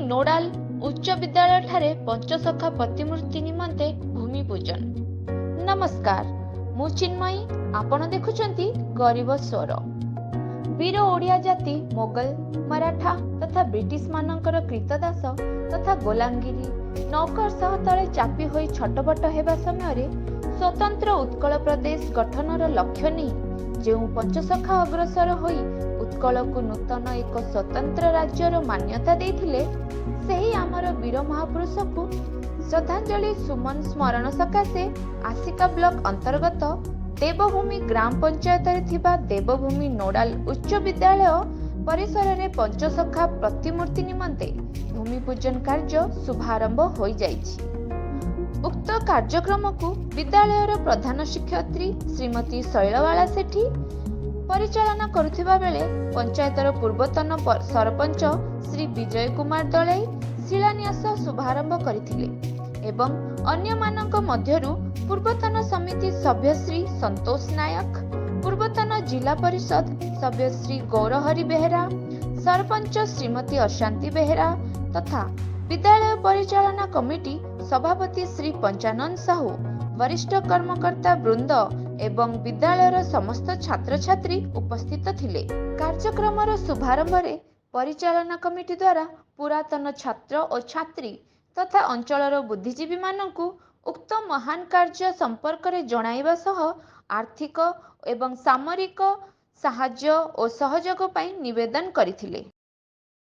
Nodal ଉଚ୍ଚ ବିଦ୍ୟାଳୟଠାରେ ପଞ୍ଚସଖା ପ୍ରତିମୂର୍ତ୍ତି ନିମନ୍ତେ ଭୂମି ପୂଜନ। ନମସ୍କାର, ମୁଁ ଚିନ୍ମୟୀ, ଆପଣ ଦେଖୁଛନ୍ତି ଗରିବ ସ୍ୱର। ବୀର ଓଡ଼ିଆ ଜାତି ମୋଗଲ, ମରାଠା ତଥା ବ୍ରିଟିଶମାନଙ୍କର କ୍ରୀତଦାସ ତଥା ଗୋଲାମଗିରି ନୌକର ସହ ତଳେ ଚାପି ହୋଇ ଛଟପଟ ହେବା ସମୟରେ ସ୍ୱତନ୍ତ୍ର ଉତ୍କଳ ପ୍ରଦେଶ ଗଠନର ଲକ୍ଷ୍ୟ ନେଇ ଯେଉଁ ପଞ୍ଚସଖା ଅଗ୍ରସର ହୋଇ ଉତ୍କଳକୁ ନୂତନ ଏକ ସ୍ୱତନ୍ତ୍ର ରାଜ୍ୟର ମାନ୍ୟତା ଦେଇଥିଲେ, ସେହି ଆମର ବୀର ମହାପୁରୁଷକୁ ଶ୍ରଦ୍ଧାଞ୍ଜଳି ସୁମନ ସ୍ମରଣ ସକାଶେ ଆସିକା ବ୍ଲକ ଅନ୍ତର୍ଗତ ଦେବଭୂମି ଗ୍ରାମ ପଞ୍ଚାୟତରେ ଥିବା ଦେବଭୂମି ନୋଡାଲ ଉଚ୍ଚ ବିଦ୍ୟାଳୟ ପରିସରରେ ପଞ୍ଚସଖା ପ୍ରତିମୂର୍ତ୍ତି ନିମନ୍ତେ ଭୂମି ପୂଜନ କାର୍ଯ୍ୟ ଶୁଭାରମ୍ଭ ହୋଇଯାଇଛି। ଉକ୍ତ କାର୍ଯ୍ୟକ୍ରମକୁ ବିଦ୍ୟାଳୟର ପ୍ରଧାନ ଶିକ୍ଷୟିତ୍ରୀ ଶ୍ରୀମତୀ ଶୈଳବାଳା ସେଠୀ ପରିଚାଳନା କରୁଥିବା ବେଳେ ପଞ୍ଚାୟତର ପୂର୍ବତନ ସରପଞ୍ଚ ଶ୍ରୀ ବିଜୟ କୁମାର ଦଳେଇ ଶିଳାନ୍ୟାସ ଶୁଭାରମ୍ଭ କରିଥିଲେ ଏବଂ ଅନ୍ୟମାନଙ୍କ ମଧ୍ୟରୁ ପୂର୍ବତନ ସମିତି ସଭ୍ୟ ଶ୍ରୀ ସନ୍ତୋଷ ନାୟକ, ପୂର୍ବତନ ଜିଲ୍ଲା ପରିଷଦ ସଭ୍ୟ ଶ୍ରୀ ଗୌରହରି ବେହେରା, ସରପଞ୍ଚ ଶ୍ରୀମତୀ ଅଶାନ୍ତି ବେହେରା ତଥା ବିଦ୍ୟାଳୟ ପରିଚାଳନା କମିଟି ସଭାପତି ଶ୍ରୀ ପଞ୍ଚାନନ ସାହୁ, ବରିଷ୍ଠ କର୍ମକର୍ତ୍ତା ବୃନ୍ଦ ଏବଂ ବିଦ୍ୟାଳୟର ସମସ୍ତ ଛାତ୍ରଛାତ୍ରୀ ଉପସ୍ଥିତ ଥିଲେ। କାର୍ଯ୍ୟକ୍ରମର ଶୁଭାରମ୍ଭରେ ପରିଚାଳନା କମିଟି ଦ୍ୱାରା ପୁରାତନ ଛାତ୍ର ଓ ଛାତ୍ରୀ ତଥା ଅଞ୍ଚଳର ବୁଦ୍ଧିଜୀବୀମାନଙ୍କୁ ଉକ୍ତ ମହାନ କାର୍ଯ୍ୟ ସମ୍ପର୍କରେ ଜଣାଇବା ସହ ଆର୍ଥିକ ଏବଂ ସାମରିକ ସାହାଯ୍ୟ ଓ ସହଯୋଗ ପାଇଁ ନିବେଦନ କରିଥିଲେ।